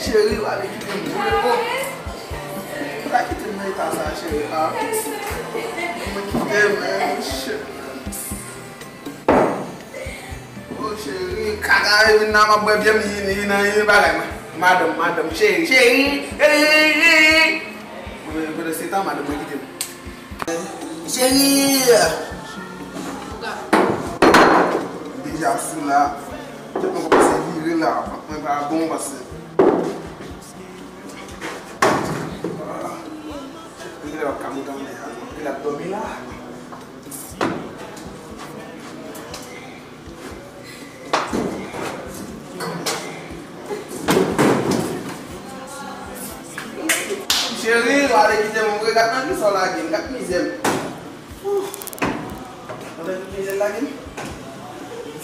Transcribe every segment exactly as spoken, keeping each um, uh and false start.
Cheri, w ale kite m vre, o. Pa kite m nan eta sa, cheri. A. Mwen kite m, men, cheri. O, cheri, kaka, e vin nan m ap bwè byen, m yi, yi nan, yi bagay, mwen. Madanm, madanm, cheri, cheri, cheri, cheri. Mwen, pandan se tan, madanm mwen kite m. Cheri! Deja sou la. Tout moun kòmanse vire la. Mwen pa bon pase. Mwen genlè pa ka moute anlè a. Mwen genlè ap dòmi la. Cheri, w ale kite m vre, gad nan kisa w lage m, gad mizè m. Ou tande tout mizè l lage m?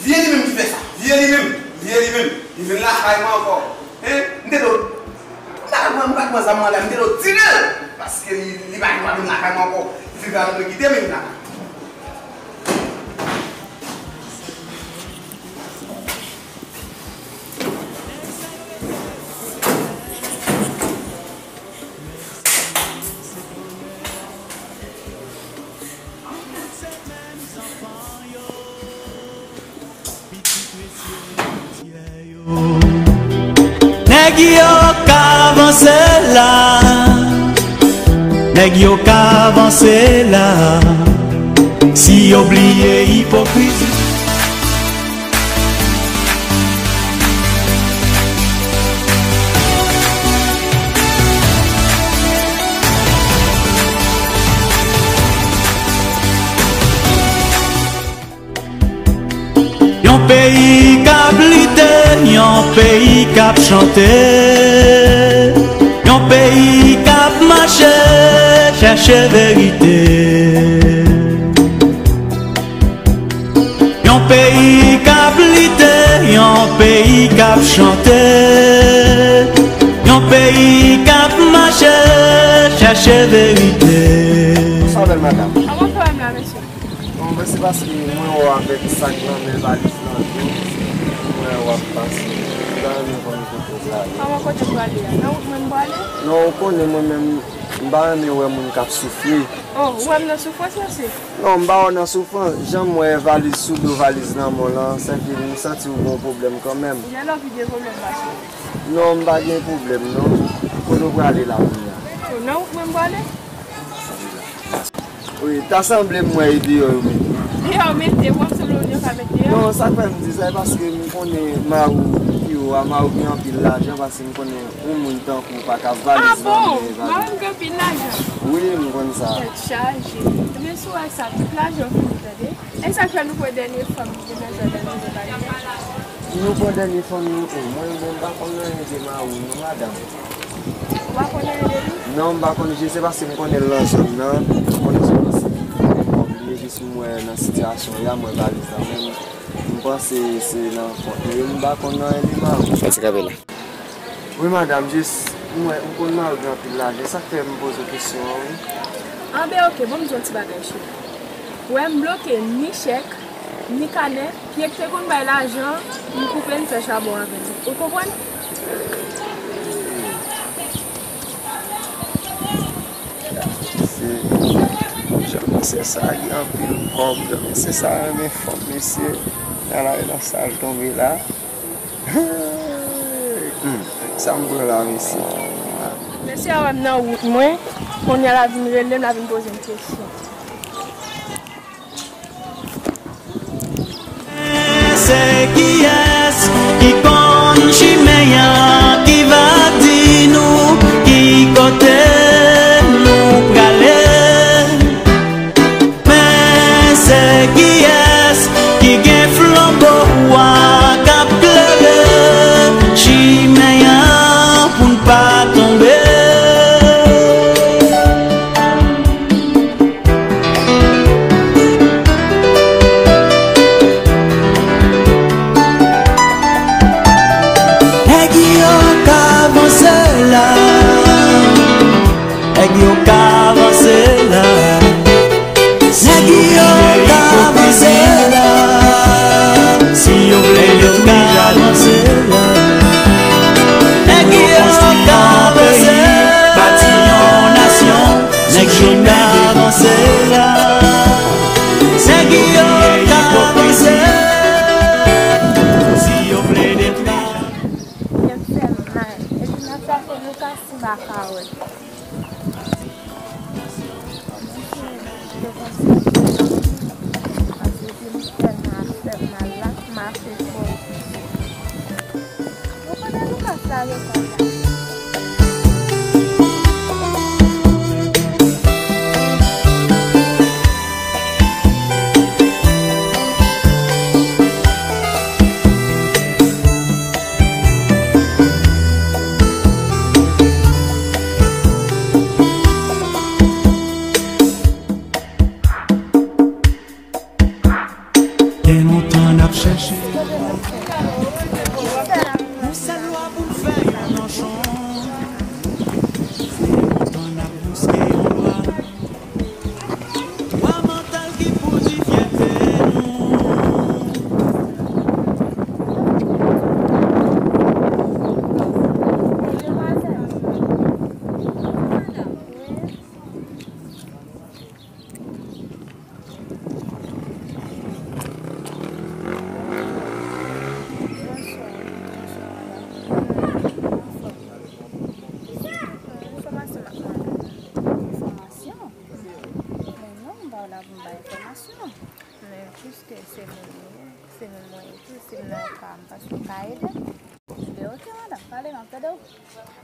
Vye li menm ki fè sa, vye li menm, vye li menm. Li vin lakay mwen ankò. Hein? M te do. M pa t pran, m pa t pran zam mwen la, m te do tire l. Paske li, li pa gen dwa vin lakay mwen ankò. Li fin fè antre kite m, vin lakay. Nèg yo ka vanse la, nèg yo ka vanse la, si yo bliye ipokrizi. Yon peyi k ap lite, yon peyi k ap chante, yon peyi k ap mache chèche verite. Yon peyi k ap lite, yon peyi k ap chante, yon peyi k ap mache chèche verite. Sa w fè, madanm? Kòman w fè wè m la, mesye? Bon, men se paske mwen wè w avèk sak nan men, valiz nan do, mwen wè w ap pase. M ta renmen konn kote w prale. Kòman kote m prale a? Nan wout mwen m prale? Non, ou konnen mwen menm, m pa renmen wè moun k ap soufri. Oh, ou wè m nan soufrans, mesye? Non, m pa wè w nan soufrans. Jan m wè valiz sou do, valiz nan men w lan, sa fè m santi w gen yon pwoblèm kanmenm. Ou gen anvi gen pwoblèm, mesye? Non, m pa gen pwoblèm, non. Kote w prale la kounye a? Oh, nan wout mwen m prale? Wi, ta sanble m wè e deyò yo mete. Deyò yo mete, ou ap sanble w yo ka met deyò? Non, sa k fè m di sa, e paske m konnen mari w pi wo a, mari w gen anpil lajan, paske m konnen yon moun tankou w pa ka valiz nan men valiz. Ah bon? Mari m gen anpil lajan? Wi, m konn sa. Tèt chaje. Ebyen, si w wè sa, tout lajan w fini, tande. E sa k fè nou pran dènye fanm ki te nan zòn nan, nou te bay li? Nou pran dènye fanm nou, e mwen menm m pa konn anyen de mari w non, madanm. Ou pa konn anyen de li? Non, m pa konn, se paske m konnen l nan zòn nan, m konnen se paske m konnen kòm li ye, jis m wè nan sitiyasyon li a, m wè valiz nan men m, m panse se nan kont li ye, m pa konn anyen de mari w. Mèsi kanpe la. Wi, madanm, jis, m wè, m konn mari w gen anpil lajan, sa k fè m poze w kesyon an, wi. Anben, oke, bon, m di w yon ti bagay, cheri. Ou wè, m bloke ni chèk, ni kanè, pye k te konn bay lajan, m koupe, m fè chabon avè l. Ou konprann? Mesye, jan mesye sa gen anpil kòb, jan mesye sa renmen fanm, mesye, nan lari nan sa l tonbe la. Hmm, sa m pran la, mesye? Mesye a wè m nan wout mwen, kounye a l ap vin rele m, l ap vin poze m kesyon. Se kiyès ki konn chimen an, ki va di nou ki kote nou prale? Men se kiyès ki gen flanbo a k ap klere chimen an pou n pa tonbe? Nèg yo Lucas Macaret. Kòmanse, yo konn sa. Paske m tèlman ap fè mal la, m mache fò. Ou konnen Lucas la, yo konn la. Gen lontan n ap chèche yon sèl lwa pou n fè yon nanchon. Gen lontan n ap bouske yon lwa. Lwa mantal ki pouri fyète nou. Bonswa, bonswa, madanm. Anfòm. Enfòmasyon m ap mande. Enfòmasyon? Men non, m pa la pou m bay enfòmasyon. Men piske se moun mwen ye, se moun mwen ye tou, si m nan yon ka, m panse l ka ede m. Ebyen, oke, madanm, pale, m ap tande w.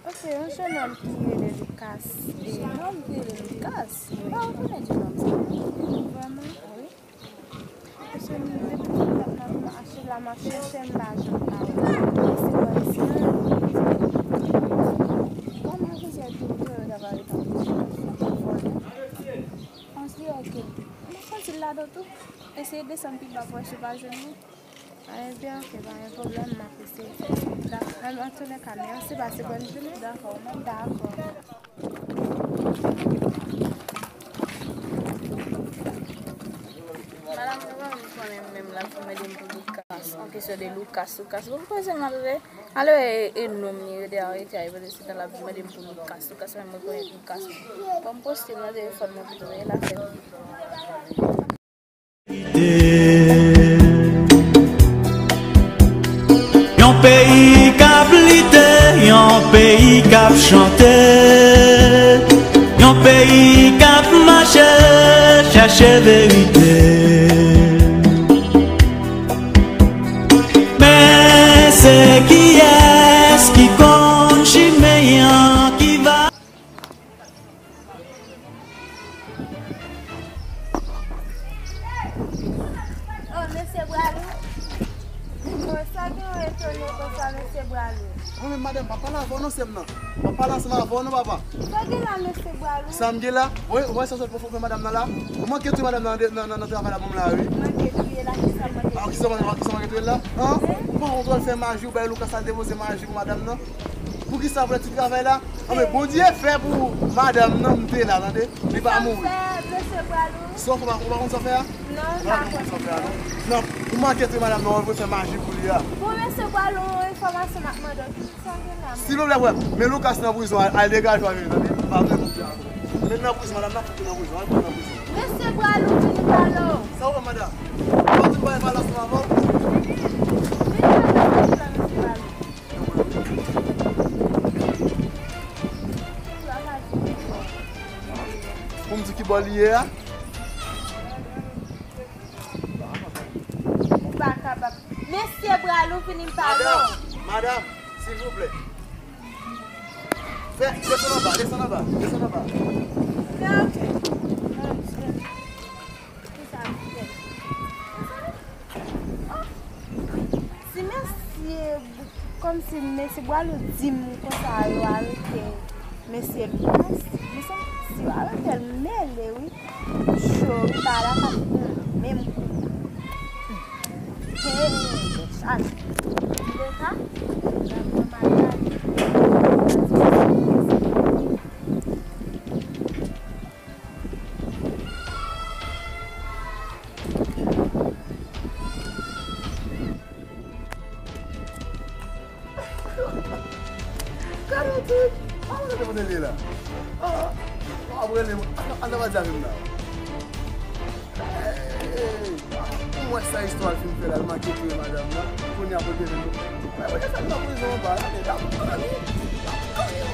Oke, yon jennonm ki rele Lucas. E, yon nonm ki rele Lucas? Wi. Ou pa rekonèt jennonm sa? Vrèman? Wi. Paske m depi tout tan m ap mache la, m ap chèche, m pa janm pa wè. Mwen se bò isi a. Kòm mademoiselle di m ke yo ta pale tankou se yon vòlè. On se di, oke. M ap pran ti l ladan tou. Eseye desann pi ba pou wè si w pa jwenn li. Ebyen, oke, pa gen pwoblèm, m ap eseye fè sa. Dak-, an, antoulèka, mèsi, pase bòn jounen. Dakò, mwen dakò. Madanm, nou pa menm konnen menm la, pou mande m pou Lucas. An kesyon de Lucas, Lucas. Bon, poze m ale. Ale, e, e nonm li rete arete a, e poze se tan la pou mande m pou Lucas, Lucas, mwen mwen konnen Lucas. Bon, m poste nan telefòn mwen pito, e la fè. Yon peyi k ap lite, yon peyi k ap chante, yon peyi k ap mache, chèche verite. Men se kiyès ki konn chimen an ki va Oh, mesye Bwalou. Oh, sa gen w etone konsa, mesye Bwalou? Mwen menm, madanm, m pa pale avè w non, sè m nan. M pa pale ansanm avè w non, papa. Sa gen la, mesye Bwalou? Sa m gen la? Wi, ou wè sa sot pou fè madanm nan la? Ou manke touye madanm nan nan, nan, nan travay la pou m la, wi. Manke touye la, kisa manke touye? Ah, kisa manke, kisa manke touye la? An? Ou pa konn fè maji, ou bay Lucas al depoze maji pou madanm nan? Poukisa pou ti travay la? Anben, Bondye fè pou madanm nan, m te la, tande. Li pa mouri. Sa fè, mesye Bwalou? Sa w fè, ou pa konn sa w fè a? Non, m pa konn sa w fè a, non. Non, ou manke touye madanm nan, ou vle fè maji pou li a. Bon, mesye Bwalou, yon enfòmasyon m ap mande w. Silvouplè, frè, men Lucas nan prizon, al, al degaje w, al vini, tande. M pa vle moun di ankò. Men nan prizon, madanm nan fout nan prizon, al pran nan prizon. Mesye Bwalou, vini pale w. Sa w fè, madanm? Ou pa di m pa pale ansanm avè w? Vini pale w, mesye Bwalou. Pou m di ki bò li ye a? Ou pa kapab. Mesye Bwalou, vini m pale w. Madanm, madanm, silvouplè. Fè, desann anba, desann anba, desann anba. Fè, oke. Kisa m fè? Oh! Si mesye, kòmsi mesye Bwalou di m konsa yo arete mesye Lucas, mesye, si yo arete l, mele, wi. Cho, wi, pa la ka menm kou. Hey, tèt chaje. Antoulèka, n ap pran maladi. Gade yon ti, pa mwen te konnen li la. Ah, pa mwen li, an nan pa di avè m nan. Hey, ou wè sa istwa l fin fè la, l manke touye madanm nan. Kounye a pou l te vin. Mwen, mwen te fè l nan prizon anba la, men l ap anni, l ap anni.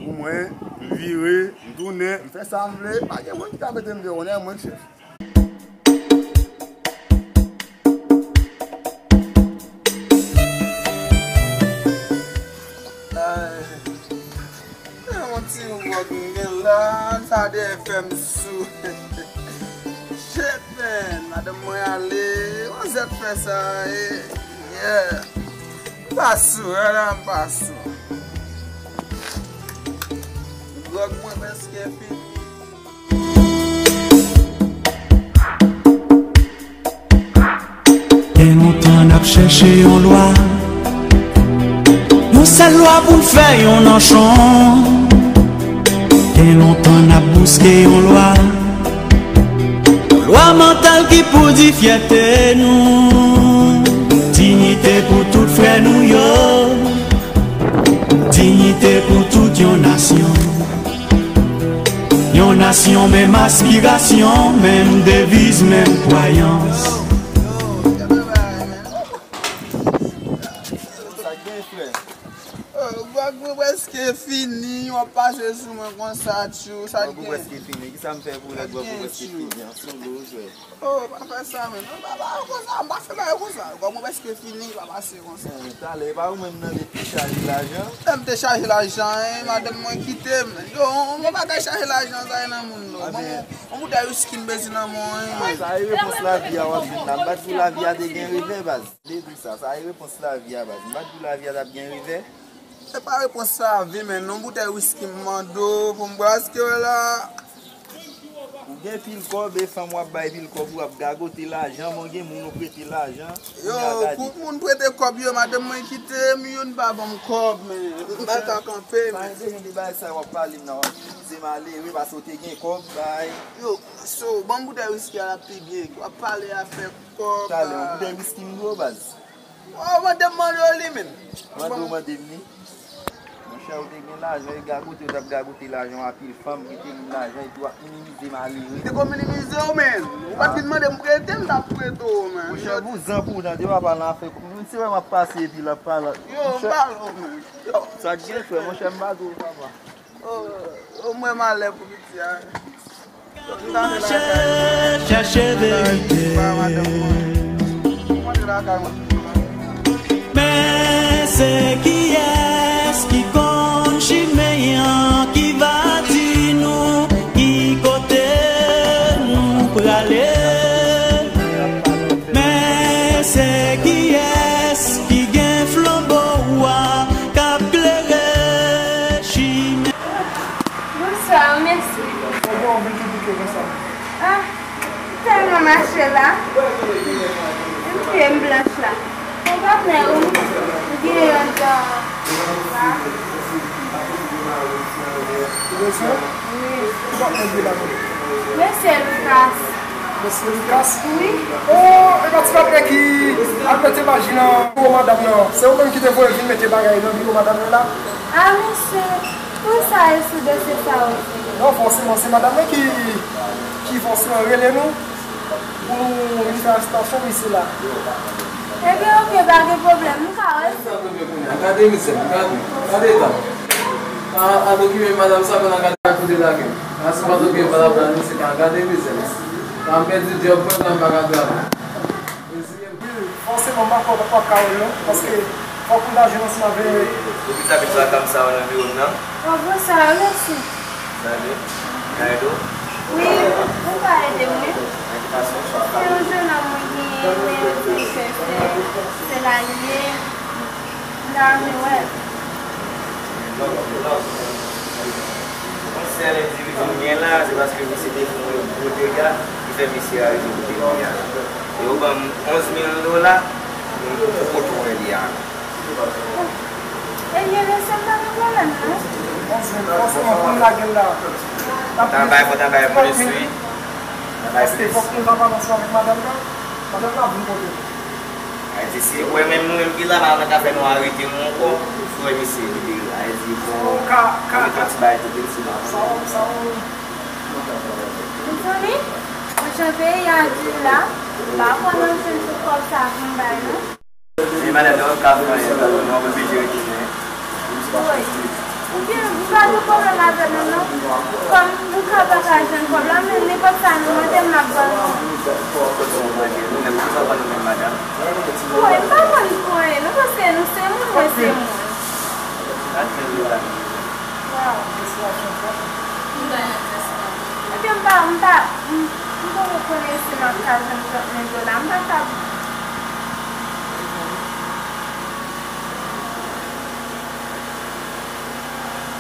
Pou mwen, m vire, m tounen, m fè sa m vle, pa gen moun ki ka mete m deyò, nèg mwen k chèf. Ay, e yon ti vòg m gen la, sa de fè m sou. Shit, man, madanm mwen ale, yon zèt fè sa, e, yeah. M pa sou, ala m pa sou. Vlòg mwen prèske fini. Gen lontan n ap chèche yon lwa, yon sèl lwa pou n fè yon nanchon. Gen lontan n ap bouske yon lwa, yon lwa mantal ki pou di fyète nou. Diyite pou tout frè nou yo. Diyite pou tout yon nasyon. Yon nasyon, menm aspirasyon, menm deviz, menm kwayans. Sa k gen, frè? Vlòg mwen prèske fini, w ap pase sou mwen konsa, tchou. Sa k gen? Vlòg ou prèske fini. Kisa m fè pou lè vlòg ou prèske fini an? Sou lou, frè. Oh, pa fè sa, men. Non, pa, pa konsa, m pa fè bagay konsa. Vlòg mwen prèske fini, pa pase konsa. Eh, talè, e pa ou menm nan te chaje lajan? Lè m te chaje lajan, eh, madanm mwen kite m. Yo, yon, yon bagay chaje lajan, sa e nan moun, non. Bon, yon boutèy wiski m bezwen nan mwen, eh. Sa e repons lavi a w ap jwenn la. M pa t di lavi a te gen revè, baz. Vle di sa, sa e repons lavi a, baz. M pa t di lavi a t ap gen revè. Se pa repons lavi, men yon boutèy wiski m mande w pou m bwè, èske w la? Ou gen pil kòb, e fanm w ap bay pil kòb, ou ap gagote lajan, bon, gen moun ou prete lajan. Yo, pou moun prete kòb yo, madanm mwen kite m, youn pa ban m kòb, men m pa ka kanpe, men. Sa gen de bagay sa w ap pale m nan, w ap minimize malere, paske w te gen kòb, bay. Yo, so, ban m boutèy wiski a, l ap pi byen. W ap pale afè kòb. Talè, yon boutèy wiski m dwe w, baz. Ou mande m, mande w li menm. Mande w, mande m li. Monchè, ou te gen lajan, e gagote, ou t ap gagote lajan, w apil fanm, rete li lajan, epi w ap minimize malere. M te konn minimize w, men. Ou pa t vin mande m prete, m t ap prete w, men. Monchè, vouzan pou w tande, w ap pale afè. M se wè m ap pase, epi l ap pale. Yo, m pale w, men. Yo. Sa k gen, frè, monchè, m pa di w, papa. Oh, oh, mwen malè pou piti a. Mache, chèche verite. Men se kiyès ki konn chimen an, ki va di nou ki kote nou prale? Men se kiyès ki gen flanbo a k ap klere chimen? Bonswa, mèsi. Kòman w vin tou pike konsa? Ah, m tèlman mache la. Menm pye m blanch la. Bon, patnè, ou, ou gen yon dan la. Ou bezwen? Wi. Ki patnè w ye la menm? Mesye Lucas. Mesye Lucas? Wi. Oh, e pa ti patnè ki al mete maji nan biwo madanm nan. Se ou menm ki te voye vin mete bagay nan biwo madanm nan la? Ah, mesye, pou sa e sou dosye sa ou di? Non, fòseman, se madanm mwen ki, ki fòseman rele nou pou nou vin fè arestasyon misye la. Ebyen, oke, pa gen pwoblèm, m ka wè l. Gade mizè, gade, gade eta. A, a, okipe madanm sa pandan gade kote lage. A, si w pa t okipe madanm nan, se pa gade mizè. An pèdi djòb mwen, m pa ka travay. Wi, fòseman, m pa kwè w p ap ka wè l non, paske fòk m ta jwenn ansanm avè. Depi sa, depi sa, kam sa nan biwo m nan. Oh, bonswa, mèsi. Salut. Ka ede w? Wi, ou ka ede m, wi. Nan ki fason? Se yon jennonm mwen genyen, men yo di ke se, se la li ye. M ta renmen wè l. Yon sèl endividi m gen la, se paske misye te fè yon gwo dega, ki fè misye arive kote li ye a. E yo ban m onz mil dola pou m, pou kote w wè li a. Ebyen, mesye, m pa gen pwoblèm, non. Onz mil, fòseman, pou m lage l la. N ap bay, fò ta bay plis, wi. N ap bay plis. Paske fòk nou ta pale ansanm avèk madanm nan. Madanm nan ap vin kote nou. Sa vle di, si ou wè menm nou menm ki la, pa nan ka fè nou arete nou ankò, si w wè misye rete la. Sa vle di, bon, ou ka, ka, ou mete yon ti bagay tou, tou, tou. Sa w, sa w. Mezanmi, mwen jan peyi a di la, m pa kwè m ap jwenn tout kòb sa pou m bay, non. Men madanm nan, ou ka fè anyen, nou oblije retounen. Wi. Ebyen, m pa gen pwoblèm avè nou, non. Kòm nou ka pa ka jwenn kòb la, men nenpòt sa nou mande m, m ap ban nou. Ou mande nou menm, ki sa w ban nou menm, madanm? Wi, m pa ban nou pou anyen, non, paske nou se moun, mwen se moun. Ak men dola. Waw. Ebyen, m pa, m pa, m, m poko konnen si m ap ka jwenn trant mil dola. M pa ka.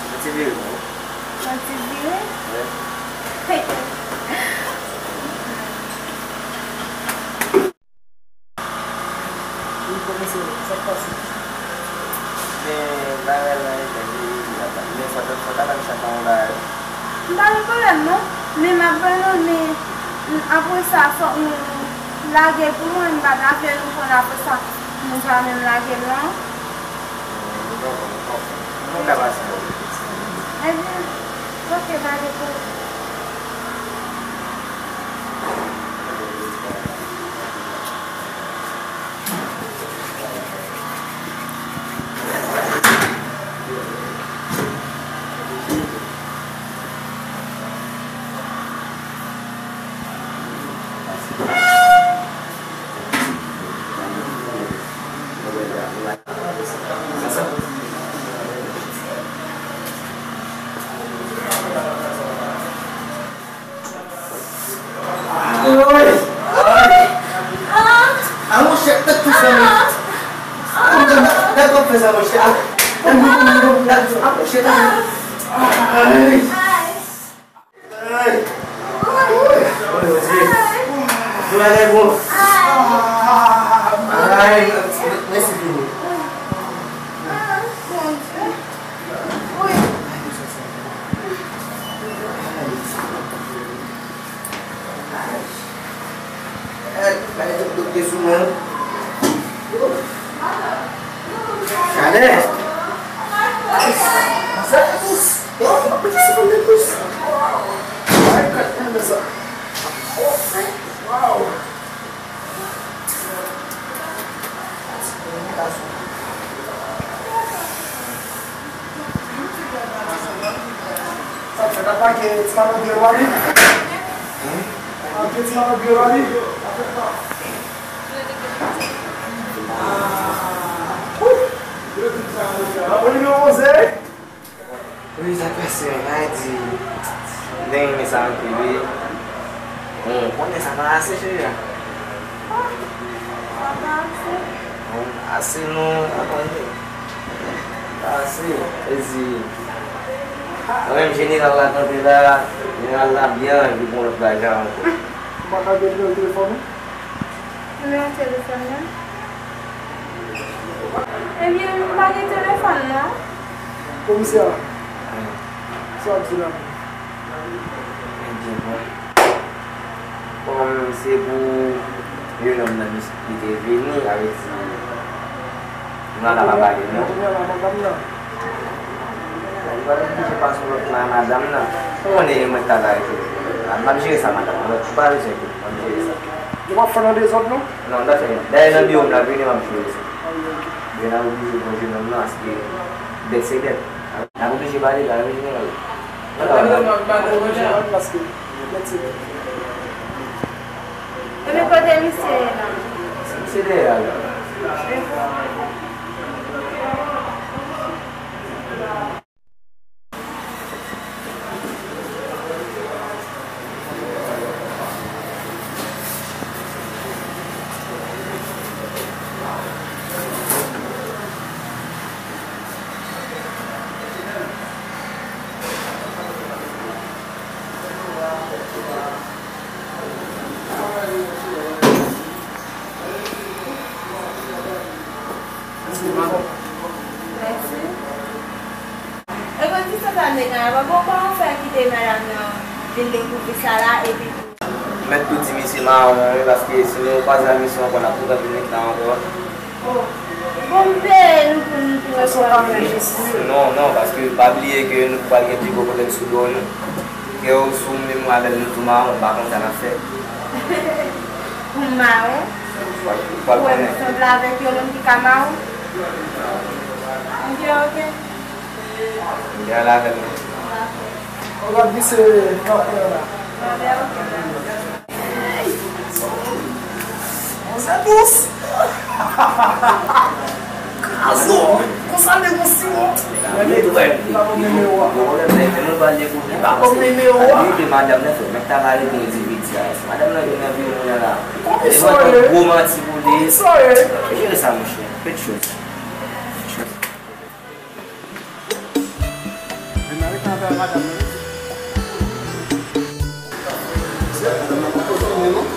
Mwen ti vire, non? Mwen ti vire? Wi. Wi, kòman se, sa k pase? Men, bagay la, e bèl, wi, wi, wi, men fò, fò ta ban m chak nan yon bagay. M pa gen pwoblèm, non. Men m ap ban nou, men apre sa, fòk nou lage l pou mwen, m pa t ap vle nou pran l apre sa. Nou pa menm lage l, non. Mwen konprann, mwen konprann. Mwen ka pase. Ebyen, oke, pa gen pwoblèm. Woy! A monchè, tèt tou fè mal. A monchè, tèt tou fè sa, monchè. A monchè, tèt. Ay! Ay! Woy, Bondye. Tout bagay bon. Ay! Mèsi, Bondye. Ay, bay tout dokte sou mwen. Gade. Sa pous. Yo, mwen piti se konn de pous. Ay, kat mwen sa. Wow. Sa fè n ap pake ti malandren yo ale. Pake ti malandren yo ale. Wi, sa pase, men pa di, m te renmen sa anpil, wi. Bon, konnen sa pa ase, cheri a. Sa pa ase? Bon, ase non, pa konnen. Pa ase, e di, mwen menm jeneral la kanpe la, jeneral la byen anvi pran lòt bagay ankò. Ou pa ka gen nimewo telefòn ou? Nimewo telefòn mwen? Ebyen, m pa gen telefòn, non. Komisè, sa w ap di la? Ebyen, bon. Kòm se pou yon nonm nan, li te vini, sa vle di, nou la pa pale, non. Kounye a la, madanm nan. Li pa oblije pase lòt la, madanm nan. Ou konnen mwen travay tou. M ap jere sa, madanm. Ou pa bezwen enkyete, m ap jere sa. Nou p ap fè nan dezòd, non? Non, m pa fè. Dayè, nan biwo m la, vini, m ap jere sa. Vini, n ap oblije pran jenòm nan, paske dèt se dèt. N ap oblije pale, pale, jeneral. Paske, mèt se dèt. Ebyen, kote misye ye la? Misye dèyè a la. Mèsi. E kondisyon sa m te gen avan, bon, kòman w fè kite madanm nan vin dekouvri sa la, epi tou. Mèt tou di misye mawon, wi, paske si nou kwaze ak misye ankò, n ap toutan vin met la ankò. Oh. Bon, m peye nou pou nou tou rekonèt. Non, non, paske pa bliye ke nou pral gen pi gwo pwoblèm sou do nou. Ke w sou menm avè l, nou tou mawon, m pa konn sa n ap fè. Pou m mawon? Ou pral, ou pral konnen. Ou wè m sanble avèk yon nonm ki ka mawon? Ebyen, oke. M te al avè l. Ou ap glise kanpe la. Manzè dous. Krazo. Konsa l te gon siwo. Li pa ban m nimewo a. Li pa ban m nimewo a. Li te madanm nan, frè. Mèt ta pale de endividi a. Madanm nan vin nan biwo mwen la. Kòman sa ye? Gwo manti pou li. Kòman sa ye? Jere sa, monchè. Fè chòz. Men mari pa avè madanm nan. Madanm nan poko vini non.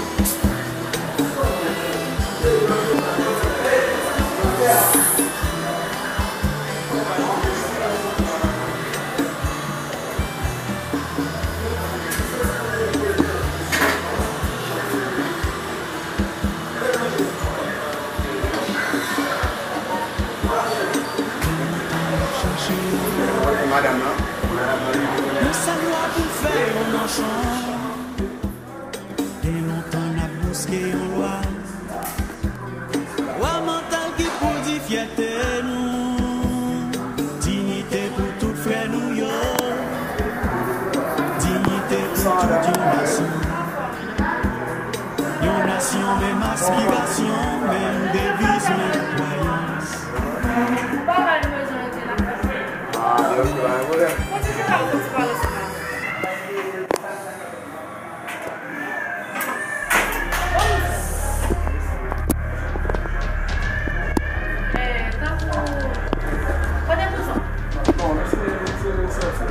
Madanm nan. Yon sèl lwa pou fè yon nanchon. Gen lontan n ap bouske yon lwa. Lwa mantal ki pou di fyète nou. Diyite pou tout frè nou yo. Diyite pou tout yon nasyon. Yon nasyon, menm aspirasyon, menm deviz, menm kwayans. Ou pa pral bezwen rete la. Ah, ok, pa gen pwoblèm. Kontinye la, kontinye pale sou la. Eh, tankou, kote bouton? Bon, men se, se, se, se.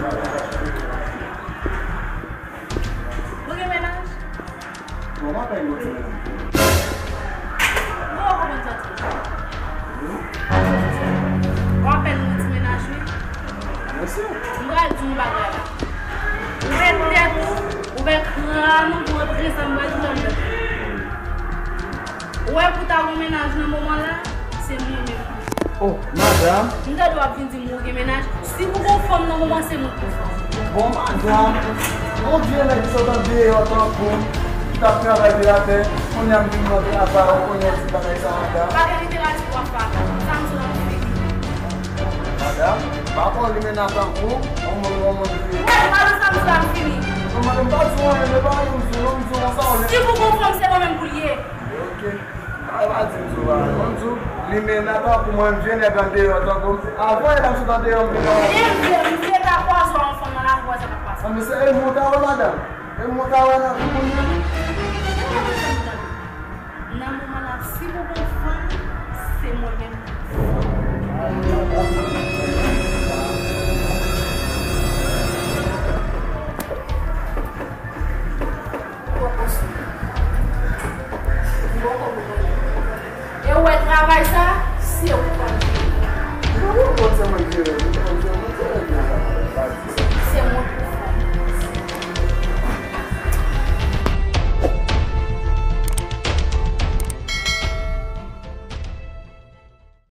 Ou gen mennaj? Bon, m apèn gon ti mennaj. Bon, ou konprann sa tou. Wi. Ou apèn gon ti mennaj, wi. Mèsi. M pral di w yon bagay la. Ou wè tèt ou, ou wè kran ou, ou wè prezan m, ou wè tout sa m fè. Ou wè pou ta gon mennaj nan moman la, se mwen menm. Oh, madanm. M tande w ap vin di m ou gen mennaj. Si pou gon fanm nan moman, se mwen pou fanm. Bon, madanm, yon vye nèg ki sot andeyò tankou m, ki t ap travay de latè, kounye a m vin mande apa w konnen ti bagay sa, madanm. Pa gen literati w ap fè. Sa m sou nan figi. Madanm, pa pran limena tankou yon moun, yon moun ki. Mwen, pa nan sa m sou la, m fini. Non, madanm, pa di w anyen, men pa anyen m di w, non, m di w konsa, w lè. Si pou gon fanm, se mwen menm pou l ye. Ok. Ay, pa di m di w bagay. Mwen di w, limena tankou mwen, m vye nèg andeyò tankou m. Avan, e la m sot andeyò, m vin nan. E vye, m vye ta kwaze yon fanm nan lari, kwaze nan pase. Ah, men se e mou ta wè, madanm. E mou ta wè nan vi moun nan. Nan moman la, si pou gon fanm, se mwen menm. E w wè travay sa, se ou k pral jere. Mwen konprann se mwen k jere l.